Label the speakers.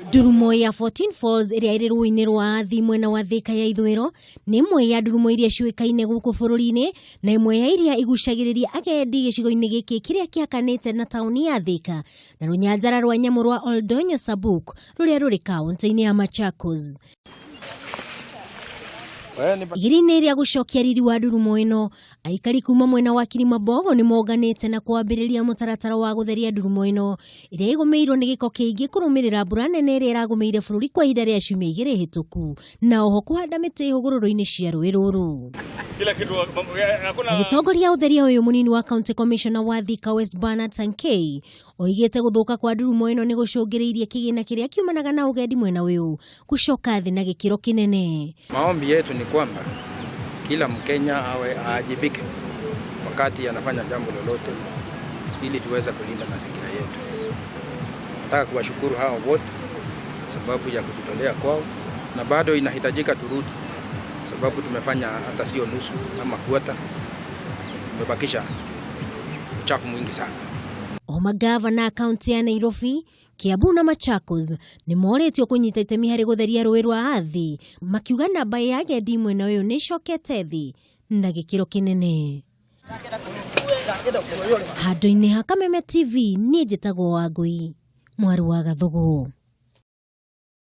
Speaker 1: Ndurumo ya 14 Falls ĩrĩa ĩrĩ rũĩ-inĩ rwa Athi mwena wa Thika ya ithũĩro nĩ ĩmwe ya ndurumo iria ciũĩkaine gũkũ bũrũri-inĩ na ĩmwe ya iria igucagĩrĩria agendi gĩcigo-inĩ gĩkĩ kĩrĩa kĩhakanĩte na taũni ya Thika na rũnyanjara rwa nyamũ rwa Oldonyo Sabuk rũrĩa rũrĩ kaũntĩ-inĩ ya Machakos. Igeria-inĩ rĩa gũcokia riri wa ndurumo ĩno, aikari kuma mwena wa Kilimambogo nĩ monganĩte na kwambĩrĩria mũtaratara wa gũtheria ndurumo ĩno ĩrĩa ĩgũmĩirwo nĩ gĩko kĩingĩ kũrũmĩrĩra mbura nene ĩrĩa ĩragũmĩire bũrũri kwa ihinda rĩa ciumia igĩrĩ hĩtũku na oho kũhanda mĩtĩ hũgũrũrũ-inĩ cia rũĩ rũrũ. Agĩtongoria ũtheria ũyũ mũnini wa County Commissioner wa Thika West Bernard Sankei oigĩte gũthũka kwa ndurumo ĩno nĩ gũcũngĩrĩirie kĩgĩna kĩrĩa kiumanaga na ũgendi mwena ũyũ gũcoka thĩ na gĩkĩro kĩnene.
Speaker 2: Maombi yetu ni kwamba kila Mkenya awe aajibike wakati anafanya jambo lolote ili tuweze kulinda mazingira yetu. Nataka kuwashukuru hao wote sababu ya kujitolea kwao, na bado inahitajika turudi, sababu tumefanya hata sio nusu ama kuota, tumebakisha uchafu mwingi sana.
Speaker 1: O magavana a kaunti ya Nairobi, Kiambu na Machakos nĩ morĩtio kũnyita itemi harĩ gũtheria rũĩ rwa Athi, makiuga namba ya agendi mwena ũyũ nĩ ĩcokete thĩ na gĩkĩro kĩnene. Handũ-inĩ ha Kameme TV, niĩ njĩtagwo Wangũi, mwarĩ wa Gathũgũ.